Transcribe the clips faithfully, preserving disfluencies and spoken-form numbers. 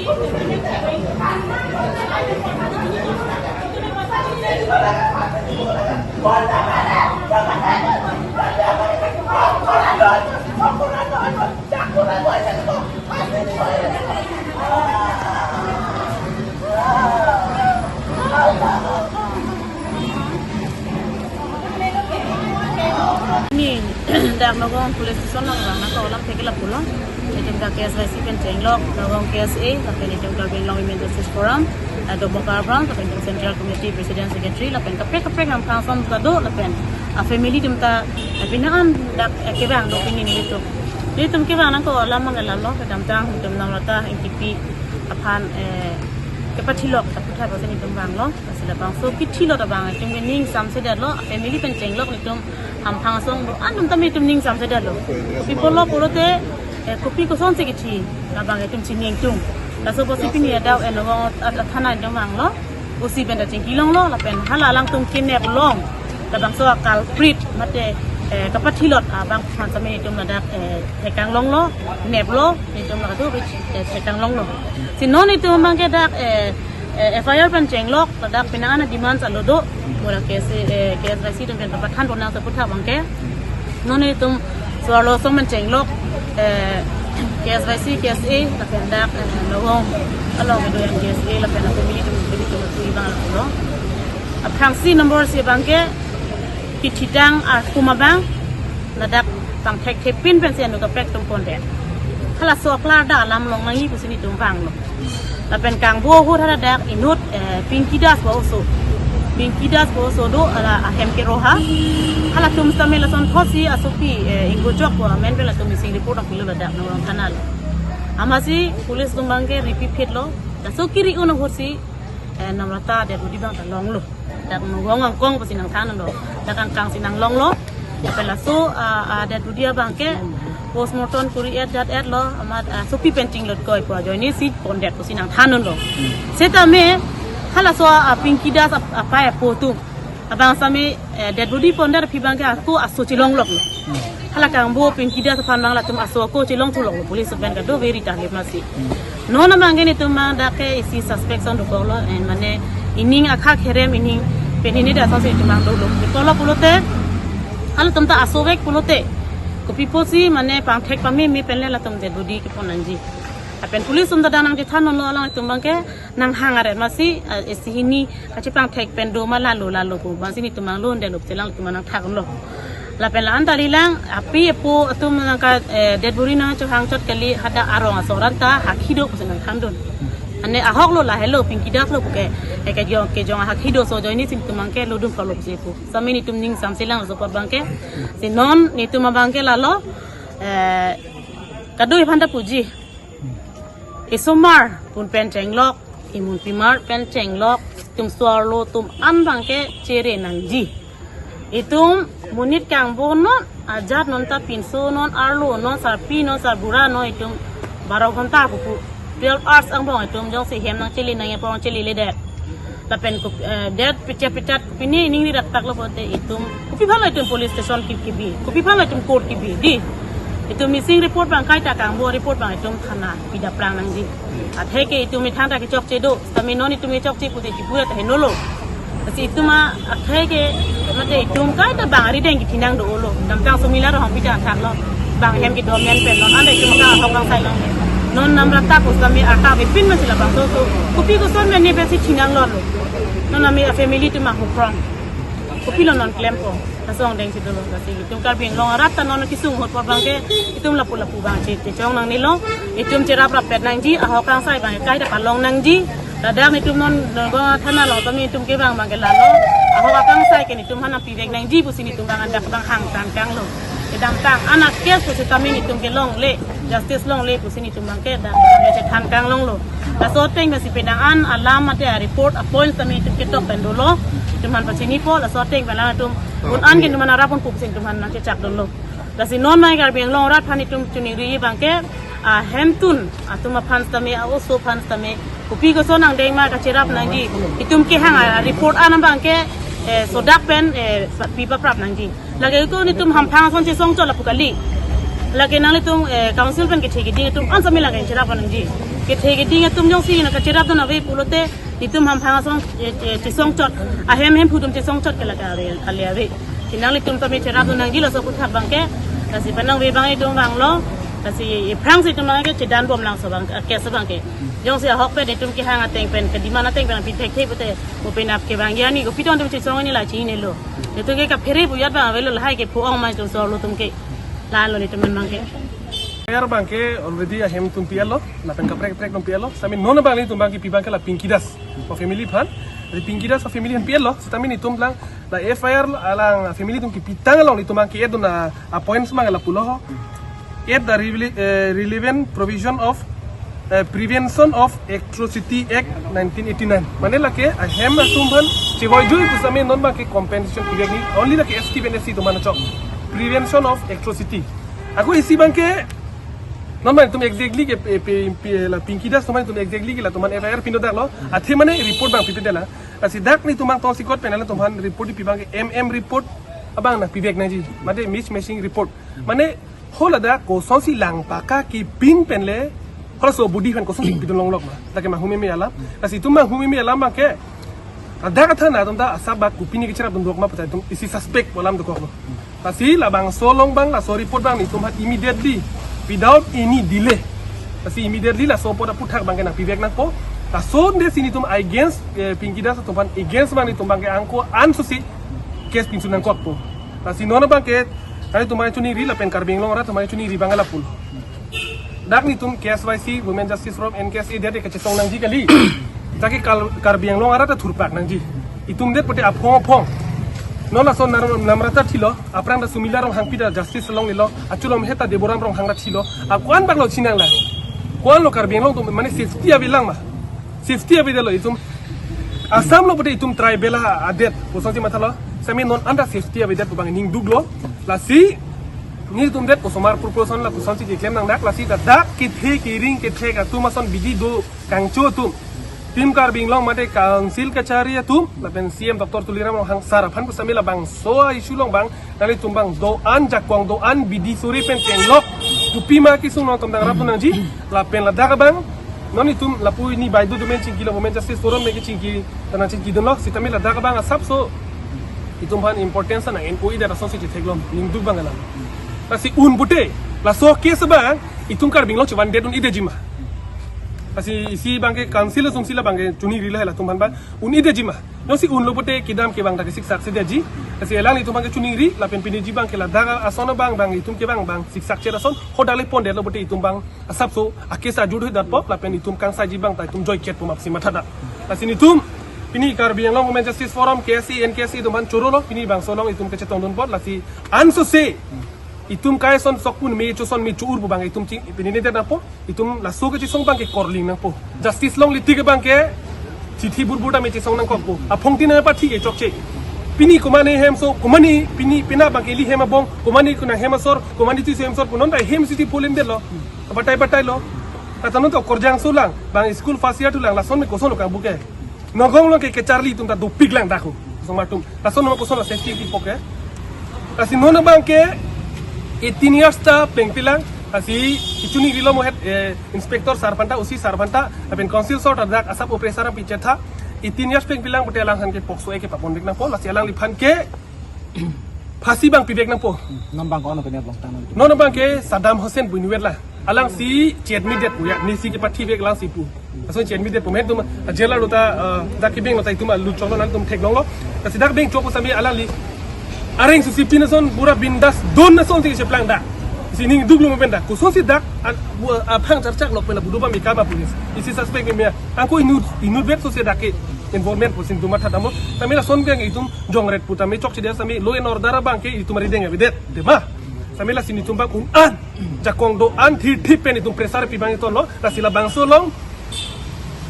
Ni dak Nagaon police station nanglang nangkok alam thek ke lapulo. Itum dak K S Y C pen chenglok, Nagaon K S A, lapen itum Karbi Anglong Women Justice Forum, eh, Domoka branch, lapen itum Central Committee President Secretary, lapen kaprek kaprek hamphang ason ta do, lapen a family atum ta, eh, pini an dak, eh, kevang do pini nelitum. Nelitum kevang nangkok alam mang alam lo, kedamtang itum Namrata Engtipi aphan, eh, kepathilok ta puthot ason itum vanglo. Lasi labangso kethilot abang itum ke ning samsedetlo, family pen chenglok nelitum hamphang ason do, anum tame itum ning samsedetlo. Kopi pulo pulote, eh, kopi kosonsi kethi, labang itum chini ingtung. Laso apotsi pini adap, eh, Nagaon at-, athana itum vanglo. O C pen ta chingki longlo, lapen hala alangtum kenep long. Labangso a-culprit mate, eh, kapathilot abang aphan tame itum ladak, eh, thekang longlo, neplo, itum ladak, eh, thekang longlo. Si non itum abang ke dak, eh, eh, F I R pen chenglok, ladak pini an a-demand alo do, mura K S A, eh, K S Y C atum pen pathan ponang ta puthot abang ke. Non itum so-arlo asong pen chenglok, eh, K S Y C, K S A, lapen dak, eh, Nagaon along kedo yang K S A, lapen a family atum, family atum, atum abang lo. Aphrangsi number isi abang ke, kethitang arkum abang, ladak pangthekthepin pensi anu kaprek atum pondet. Halaso aklar dak alam long nangji pusi nelitum vanglo. Lapen kangbo ahut haladak inut, eh, Pinky Das pu oso. Pinky Das pu oso do hala ahem ke Roha. Halatum sitame lason thotsi asopi, eh, Inggo Jok pu amen pen latum missing report nangpilo ladak Nagaon thana lo. Amatsi police atum abang ke ripi phitlo. Laso keri-un ahutsi, eh, Namrata dead body abang ta longlo. Dak Nagaon angkong pusi nangthan lo. Dak angkang si nanglonglo. Lapen laso, ah, ah, dead body abang ke postmortem kori-et jat-etlo, amat, ah, sopi pen chinglut koi pu ajoinesi pondet pusi nangthan lo. Setame halaso, ah, Pinky Das ap-, apei apo atum abang sitame, eh, dead body pondet aphi abang ke ako aso chelongloklo. Hala kangbo Pinky Das aphan abang latum aso ako chelongthu loklo, police pen kado very tahlip masi. Non abang ke nelitum abang dak ke isi suspect ason dokoklo, eh, mane ining akhak herem ining pen hini dak asonsi itum abang dolo. Pulo pulote, halatum ta aso vek pulote, kopi pusi mane pangthek pameme pen le latum dead body kepon nangji. Lapen police atum ta dak nangchethan lo, alangtum abang ke nanghang aret masi, eh, isi hini kachepangthek pen do ma lalo lalo pu abangsi nelitum abang lo-un detlo pusi alangtum abang nangthaklo. Lapen la-an ta lilang, apei apo atum nangka, eh, dead body nangchohang chot kali, hadak arong asoran ta hakhi do pusi nangthandun. Ane ahok lo, lahelo, Pinky Das lo puke, eh, kejong, kejong hakhi do, so ajoinesi nelitum abang ke lodun palo pusi pu. Sitame nelitum ning samselang laso apot abang ke. Si non nelitum abang ke lalo, eh, kado-i aphan ta puji. Isomar pun pen chenglok, imunpimar pen chenglok, itum so-arlo atum an abang ke chere nangji. Itum monit kangbo non, ajat non ta pinso non, arlo non, sarpi non, sarbura non, itum baro ghonta pupu, twelve hours angbong itum jongsi hem nangchele nangji apot cheleledet. Lapen ko, eh, det pichat pichat kopine ningri raktak lo pulote itum kopi aphan lo itum police station ke-, kebi, kopi aphan lo itum court kebi, dei. Itum missing report abang kaita kangbo report abang itum thana pidaplang nangji. Athe ke itum methang ta kechokche do, sitame non itum kechokche pute chipu ta henolo. Lasi itum a, athe ke mate itum kaita bang arideng kethinang dolo. Damtang Sumila Ronghangpi ta thaklo. Bang hem kedo amen pen non anda itum ka ahok kangsai long. Non Namrata pu sitame arta avepin masi labangso so. Kopi koson pen ne pensi thinang lolo. Non ami a family atum ahok krong. Kopilo non klempo. Asong dengsi dolo, lasi itum Karbi Anglong arat ta non kesung ahut apot abang ke itum lapu lapu abang che, chechong nangnelo. Itum cherap rappet nangji, ahok kangsai abang kaita palong nangji. Ladak nelitum non Nagaon thana along tame itum kevang abang ke lalo. Ahok akangsai ke nelitum aphan nangpivek nangji pusi nelitum abang dak abang hangthan kanglo. Kedamtang an a-case pusitame nelitum ke longle, justice longle pusi nelitum abang ke dak abang chethan kang longlo. Laso ateng pensi penang an alam mate a-report a-point tame itum ketok pen dolo. Itum aphan pachinipo, laso ateng pen alanglitum un an ke itum aphan arap ponpo pusi itum aphan nangchechak dolo. Lasi non mai Karbi Anglong arat aphan itum chiningri abang ke, ah, hemtun atum aphan sitame, a-oso aphan sitame, kopi koson angdeng ma kacherap nangji, itum kehang a-report an abang ke, eh, sodak pen, eh, sa-, pi paprap nangji. Lake ko nelitum hamphang ason chesong chot lapu kali. Lake nanglitum, eh, council pen kethe keding atum an sami lake cherap nangji. Kethe keding atum jongsi nangkacherapdun ave pulote itum hamphang asong, eh, eh, chesong chot. Ahem hemphu atum chesong chot ke lake ave, kali ave. Si nanglitum sami cherapdun nangji laso aphuthak abangke. Lasi penang ave abang itum vanglo. Lasi aphrangsi itum abangke chedanbomlang laso abang, eh, case abangke. Jongsi ahok pen itum kehang ateng pen, kedemand ateng pen pi thekthe pute, mo penap ke abang yani kopi ton atum chesong ni la chinine lo. Itum ke kaphere buyat abang avelo, lahai ke phu-ong ma itum solo atum ke. Lalo itum abangke. F I R abangke already ahem atum pi-etlo, lapen kaprek kaprek atum pi-etlo. Sami non abang itum abangke pi abangke la Pinky Das a family aphan. Jadi Pinky Das a family aphan pi-etlo. Sitame itum lang la F I R alang family atum kipitang along itum abangke et dun a, a points abang lapulo ho. At the rele-, eh, relevant provision of, eh, Prevention of Atrocity Act nineteen eighty-nine. Mane lake ahem atum aphan chevoi jui pusitame non abangke compensation pivek ni, only lake S T pen S C atum aphan chok. Prevention of Atrocity. Ako isi abangke non abang itum exactly ke pe, pe, pe, la Pinky Das atum aphan itum exactly ke latum aphan F I R pindodaklo. Athe mane report abang pipedet la. Lasi dak nelitum abang tongsi kot pen nelitum aphan report pi abangke M M report abang nangpivek nangji. Mate match matching report. Mane hala dak kosonsi lang paka kipin pen le, halaso body aphan kosonsi pidun longlok ma. Dak ke manghumeme alam. Lasi itum manghumeme alam abangke, dak athana atum ta asap bak kopine kecherapdun dok ma puta itum isi suspect pu alam dokoklo. Lasi labangso along abang laso report abang nelitum aphan immediately, without any delay. Lasi immediately laso apot aphuthak abangke nangpivek nangpo. Lasonsi nelitum against, eh, Pinky Das atum aphan against abang nelitum abangke angko ansosi case pinsun nangkokpo. Lasi non abangke, nelitum aphan choningri lapen Karbi Anglong arat atum aphan choningri abang lapulo. Dak nelitum K S Y C, Women Justice Forum, N K S A, dia dia kachesong nangji kali. Jake Kar-, Karbi Anglong arat ta thurpak nangji. Itum det pute aphong aphong. Non laso Nam-, Namrata thilo, aphrang ta Sumila Ronghangpi ta justice longlelo, achulom heta Deboram Ronghang ta thilo. A ko-an baklo chinang la. Ko-anlo Karbi Anglong atum mane safety avelang ma. Safety avedetlo itum. Assam lo pute itum tribal a-, adet. Kosonsi mathalo. Sami non anta safety avedet pu abang ning duklo. Lasi nelitum det osomar proportion la kosonsi keklem nangdak, lasi ta dak kethe kering kethek atum ason bidi do kangcho atum. Team Karbi Anglong mate Council kachari atum, lapen C M Doctor Tuliram Ronghang sar aphan pusitame labangso a-issue along abang, nanglitum abang do-an jakong do-an bidi suri pen chenglok. Kopima kesung nangtum dang rap nangji, lapen ladak abang, non itum lapu ini baidu domen chingkilo, Women Justice Forum me kechingki, tanang chingkidunlo, sitame ladak abang asapso itum aphan importance nang-en-oi det asonsi chetheklong, ning duk abang alam. Lasi un pute, laso case abang, itum Karbi Anglong chevan det un-edetji ma. Lasi isi abangke Council asonsi la abangke choningri lahai latum aphan abang, un-edetji ma. Jongsi unlo pute kedam ke abang dak siksak si detji. Lasi alang itum abangke choningri, lapen piniji abangke ladak ason abang abang itum ke abang abang siksak chet ason, hadak le pondetlo pute itum abang asapso a-case ajut hui datpo, lapen itum kangsaiji abang ta itum joiket pu mapsi mathadak. Lasi nelitum, pini Karbi Anglong Women Justice Forum, K S A, N K S A atum aphan chorolo, pini bangso along itum kachetongdunpo, lasi ansose itum kai ason sok pu me cho ason me cho-ur pu abang itum ching, pini nedet nangpo, itum laso kachesong abangke korling nangpo. Justice longle tik abangke chithi burbur ta me chesong nangkokpo. Aphongtin nangpathi ke chokche. Pini komatne hemso, komatne pini pena abangke ili hem abong, komatne kunang hem asor, komatne tuiso hem asor pu non ta hem si ti polim detlo. Batai batailo. Kata non to Korjangso lang, abang school first year thu lang, lason me kosonlo kangbuke. Nagaon along ke kecharli atum ta dopik lang dak ho. Osomar atum. Lason ma kosonlo safety ti poke. Lasi non abangke eighteen years ta plengpi lang. Lasi ichuningrilo mo het, eh, inspector sar aphan ta, O C sar aphan ta, lapen Council sor ta dak asap opre sar aphan pichetha. Eighteen years plengpi lang pute alangphan ke POCSO Act ke paponvek nangpo, lasi alangliphan ke phasi abang pivek nangpo. Non abang ko-an opinion long tang nang? Non abangke Saddam Hussein pu inutvet la. Alangsi chet mi det pu ya, nesi kepathivek alangsi pu. Laso chet mi det pu, men itum, ah, jail lo ta, ah, dak kebeng lo ta itum alu choklo nangtum theklonglo. Lasi dak beng chok pusitame alangli areng susi pin ason pura bindas don ason si cheplang dak. Si ning duklo mo pen dak. Kosonsi dak, ah, bu-, ah, aphang charchak lok pen la budu ba mika ma police. Isi suspect me. Angko inut, inutvet so si dak ke involvement pusi itum matha damlo. Tame lason ke itum jongret pu tame chokche dia sami law and order abangke itum arideng avedet. Dema. Sami lasi nelitum abang un-an jakong do-an thirthip pen itum pressure pi abang itum lo. Lasi labangso along,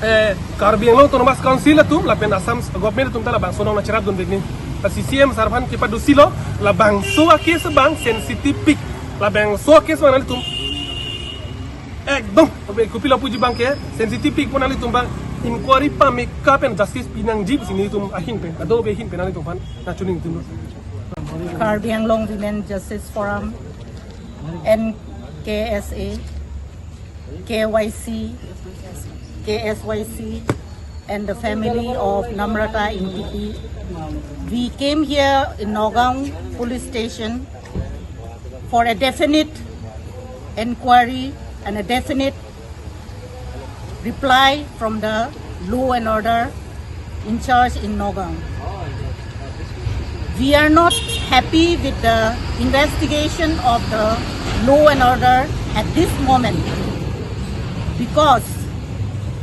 eh, Karbi Anglong Autonomous Council atum lapen Assam government atum ta labangso along nangcherapdunvek ni. Lasi C M sar aphan kepadosilo, labangso a-case abang sensitive pik. Labangso a-case abang nanglitum ekdom, abe kopilo puji abangke sensitive pik pu nanglitum abang inquiry pameka pen justice pinangji pusi nelitum ahin pen, kado-be ahin pen nanglitum aphan nangchoningri atum. Karbi Anglong Women Justice Forum and K S A, K Y C, K S Y C, and the family of Namrata Ingtipi. We came here in Nagaon Police Station for a definite inquiry and a definite reply from the law and order in charge in Nagaon. We are not happy with the investigation of the law and order at this moment, because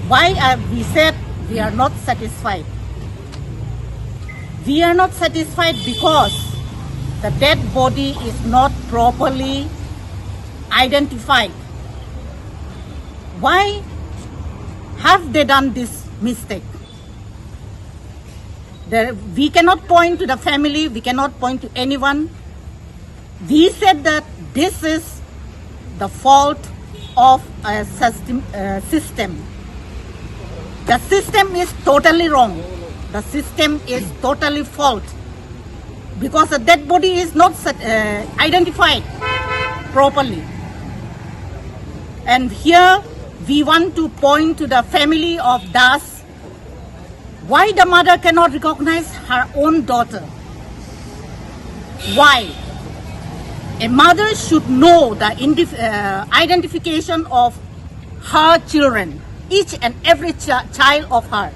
why are we said we are not satisfied? We are not satisfied because the dead body is not properly identified. Why have they done this mistake? There, we cannot point to the family, we cannot point to anyone. We said that this is the fault of a system. Uh, system. The system is totally wrong. The system is totally fault, because the dead body is not sat- uh, identified properly. And here we want to point to the family of Das. Why the mother cannot recognize her own daughter? Why? A mother should know the indif- uh, identification of her children, each and every ch- child of her.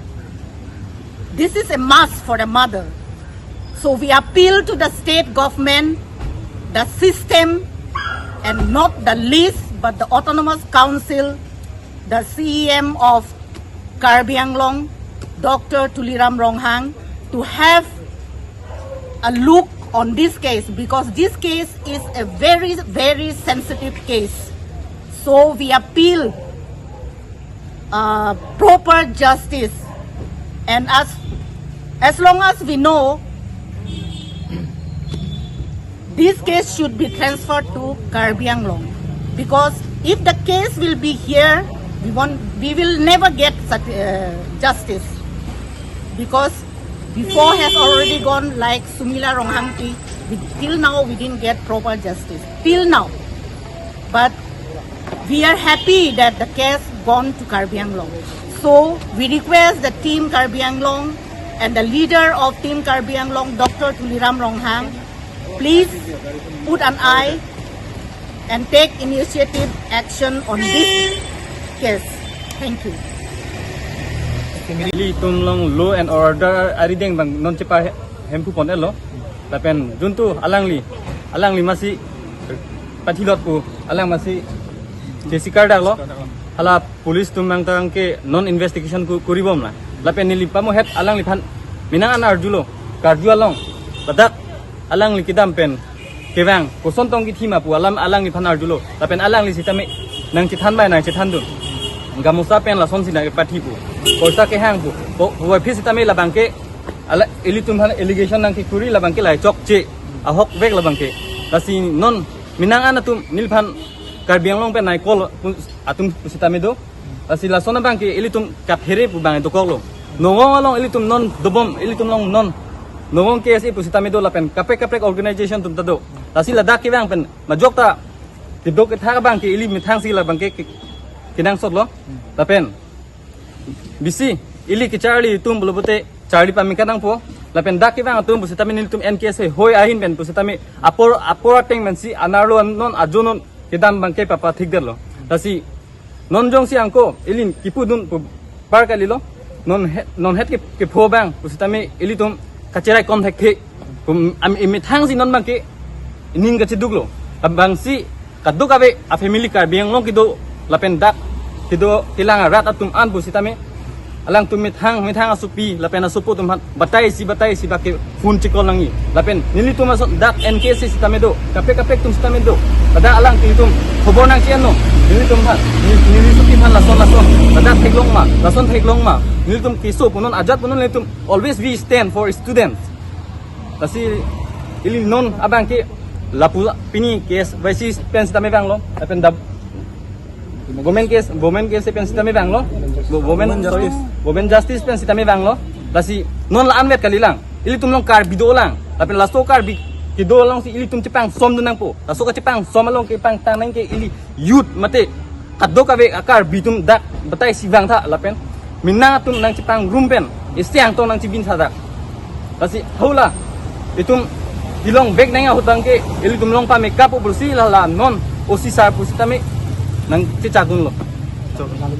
This is a must for a mother. So we appeal to the state government, the system, and not the least, but the autonomous council, the C E M of Karbi Anglong, Doctor Tuliram Ronghang, to have a look on this case, because this case is a very, very sensitive case. So we appeal uh, proper justice. And as as long as we know, this case should be transferred to Karbi Anglong, because if the case will be here, we won't, we will never get sat- uh, justice, because before has already gone, like Sumila Ronghangpi, we, till now we didn't get proper justice till now. But we are happy that the case gone to Karbi Anglong. So we request the Team Karbi Anglong and the leader of Team Karbi Anglong, Doctor Tuliram Ronghang, please put an eye and take initiative action on this case. Thank you. Ilitum along law and order arideng abang non chepa he- hemphu pon-etlo. Lapen juntu alangli, alangli masi pathilot pu, alang masi chesikar daklo. Hala police atum abang tangke non investigation ku- kuribom na. Lapen neli pamohet alangliphan menang an arjulo, karju along, ladak alangli kedam pen kevang, koson tong kithima pu alam alangliphan arjulo. Lapen alangli sitame nangchethan bai nangchethandun. Gamosa pen lasonsi nangkepathi pu. Poisa kehang pu. Po- po- phi sitame labangke ala ilitum aphan allegation nangkekuri, labangke lahai chokche. Ahokvek labangke. Lasi non menang an atum neliphan Karbi Anglong pen naikol pu- atum pusitame do. Lasi lason abangke ilitum kaphere pu abang dokoklo. Nagaon along ilitum non dobom, ilitum along non. Nagaon K S A pusitame do lapen kaprek kaprek organization atum ta do. Lasi ladak kevang pen majok ta keduk kethak abangke ili methangsi labangke ke- kenangsotlo. Lapen bisi ili kecharli atum pulote charli pame kenangpo. Lapen dak kevang atum pusitame nelitum N K S A hoi ahin pen pusitame apor apor ateng pensi anerlo non ajo non kedam abangke papathikdetlo. Lasi non jongsi angko ili kipudun pu apar kalilo. Non het, non het ke- kepho abang pusitame ilitum kacherai kon thekthe. Pu am- emethangsi non abangke ning kacheduklo. Abangsi kadokave a family Karbi Anglong kedo lapen dak kedo kelang arat atum an pusitame alangtum methang methang asopi lapen asopo atum aphan bataisi bataisi abangke phone checall nangji. Lapen nelitum ason dak N K S A sitame do, kaprek kaprek atum sitame do. Ladak alang nelitum khobor nangche-enlo. Nelitum aphan, neli- neli asopi aphan lason lason. Ladak theklong ma, lason theklong ma. Nelitum keso pu non, ajat pu non, nelitum always we stand for students. Lasi ili non abangke lapu pini K S Y C pen sitame vanglo, lapen dab- women case, women case pen sitame vanglo. Wo- women, women sorry, justice. Women justice pen sitame vanglo. Lasi non la-anvet kalilang. Ilitum along Karbi dolang. Lapen laso Karbi kedo alongsi ilitum chepangsomdun nangpo. Laso kachepangsom along kepangtang nang ke ili youth mate kadokave a-Karbi atum dak batai si vangtha lapen Minang atum nangchepangrum pen isi angtong nangchebin sadak. Lasi hula itum kelong vek nang ahut abang ke ilitum long pame kapo pusi la la non O C sir pusitame nangchechakdunlo.